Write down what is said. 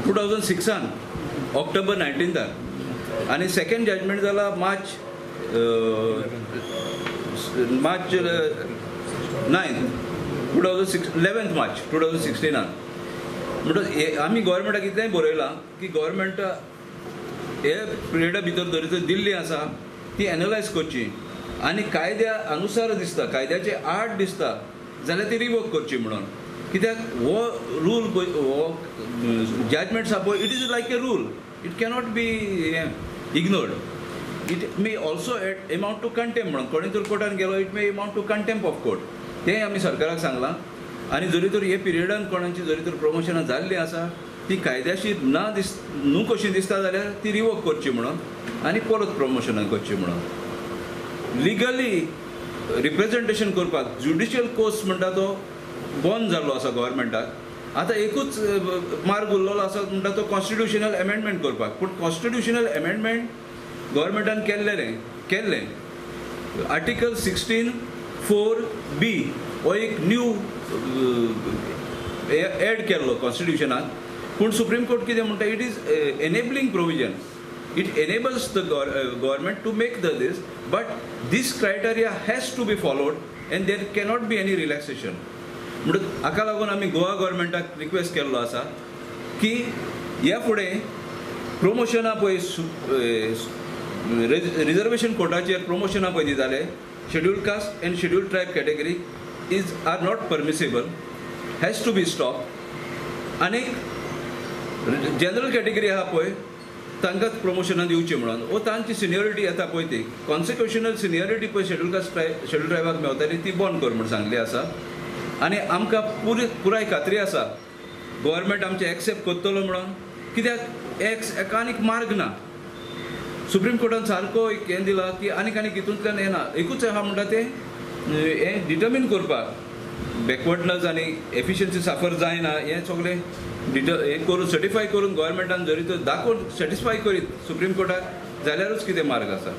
2006 ऑक्टोबर 19 आनी second judgement जाला March March 9, 2006, 11th March 2016. म्हणटच हे आमी गोवोरमेंटाक इतलेंय बरयलां की गोवोरमेंट हे पिरियडा भितर जरी तर दिल्ली आसा ती एनलायज करची आनी कायद्या अनुसार दिसता, कायद्याचे आड दिसता जाल्यार ती रिवोक करची म्हणून. कित्याक हो रूल पळय, हो जजमेंट्स आसा पळय, it is like a rule, it cannot be ignored. It may also amount to contempt म्हणून. कोणी तर कोर्टान गेलो, it may amount to contempt of court. तें आमी सरकाराक सांगलां. आनी जरी तर हे पिरियडान कोणाची जरी तर प्रमोशनां जाल्लीं आसा ती कायद्याशीर ना दिस न्हू कशी दिसता जाल्यार ती रिवोक करची म्हणून आनी परत प्रमोशनां करची म्हणून. लिगली रिप्रेजेंटेशन करपाक ज्युडिशियल कोर्स म्हणटा तो बंद जाल्लो आसा गव्हर्मेंटाक. आतां एकूच मार्ग उरलेलो आसा म्हणटा तो कॉन्स्टिट्युशनल एमेंडमेंट करपाक. पूण कॉन्स्टिट्युशनल एमेंडमेंट गव्हर्मेंटान केल्लें आर्टिकल 16(4)(b) हो एक न्यू एड केल्लो कॉन्स्टिट्युशनाक. पूण सुप्रीम कोर्ट कितें म्हणटा, it is enabling provision, it enables the government to make the this, but this criteria has to be followed and there cannot be any relaxation. म्हणून हाका लागून आमी गोवा गव्हर्मेंटाक रिक्वेस्ट केल्लो आसा की ह्या फुडें प्रमोशनां पळय, रिजर्वेशन कोटाचेर प्रमोशनां पळय दिताले, scheduled caste and scheduled tribe category is are not permissible, has to be stop. आनी जनरल कॅटेगरी आहा पळय तांकांच प्रमोशनां दिवचीं म्हणून. वो तांची सिनियरिटी येता पळय ती कॉन्सिक्युशनल सिनियरिटी पळय शेड्यूल कास्ट शेड्यूल ट्रायबाक मेवताली ती बंद कर म्हूण सांगली आसा. आनी आमकां पुरी पुराय खात्री आसा गव्हर्मेंट आमचें एक्सेप्ट करतलो म्हणून. कित्याक एक्स एका आनीक मार्ग ना. सुप्रीम कोर्टान सारको एक हें दिलां की आनीक आनीक हितूंतल्यान येना, एकूच आहा म्हणटा तें हें डिटर्मीन करपाक बॅकवर्डनस आनी एफिशियन्सी साफर जायना हें सगळें हें करून सर्टिफाय करून गव्हर्मेंटान जरी तर दाखोवन सॅटिस्फाय करीत सुप्रीम कोर्टाक जाल्यारूच कितें मार्ग आसा.